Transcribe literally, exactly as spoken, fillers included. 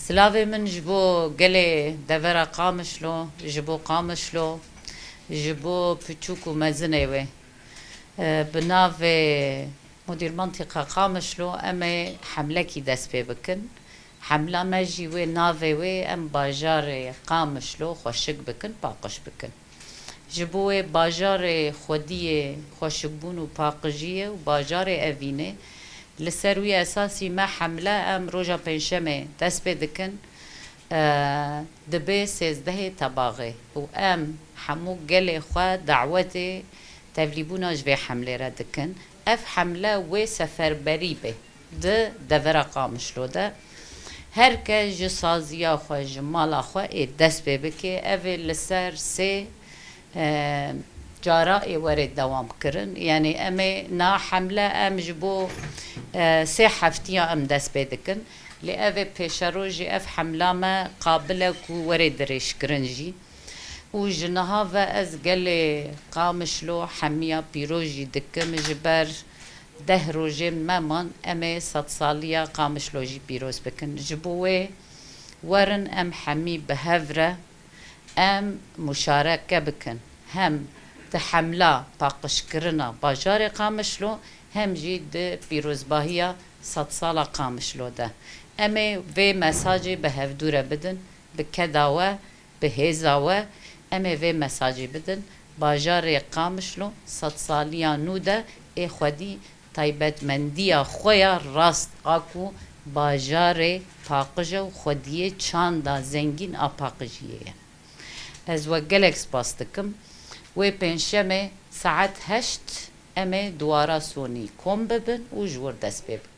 Silavê min ji bo gelê devera Qamişlo, ji bo Qamişlo, ji bo piçûk û mezinê wê. E, bi navê Mudîr Mantîqa Qamişlo em ê hemlekî dest pê bikin. Hemla me jî wê navê wê em bajarê Qamişlo xweşik bikin, paqij bikin. Ji bo wê bajarê xwediyê xweşikbûn û paqijiyê û bajarê evînê, li ser wî esasî me hemle em roja pêncşemê dest pê dikin, e, dibe sêzdehê Tebaxê û em hemû gelê xwe dawetê tevlîbûna ji vê hemlê re dikin. Ev hemle wê seferberî be di devera Qamişlo de. Her kes ji saziya xwe, ji mala xwe ê dest pê bike. Ev ê li ser sê, e, cara ê were dewam kirin. Yanî em ê na hemle em ji bo, e, sê heftiya em dest pê dikin. Lê ev ê pêşerojî ev hemla me qabil e ku were dirêjkirin jî. Û ji niha ve ez gelê Qamişlo hemiya pîroz jî dikim, ji ber deh rojên me man, em ê sedsaliya Qamişlo jî pîroz bikin. Ji bo wê werin em hemî bi hev re em muşareke bikin. Hem di hemla paqijkirina bajarê Qamişlo, hem jî di pîrozbahiya sedsala Qamişlo de. Em ê vê mesajê bi hevdû re bidin, bi keda we, bi hêza we, em ê vê mesajê bidin. Bajarê Qamişlo sedsaliya nû de ê xwedî taybetmendiya xwe ya rast a ku bajarê paqij e û xwediyê çanda zengîn a paqijiyê ye. Ez we gelek spas dikim. Wê pêncşemê saet heşt em ê di wara Sonî kom bibin û ji wir dest pê bikin.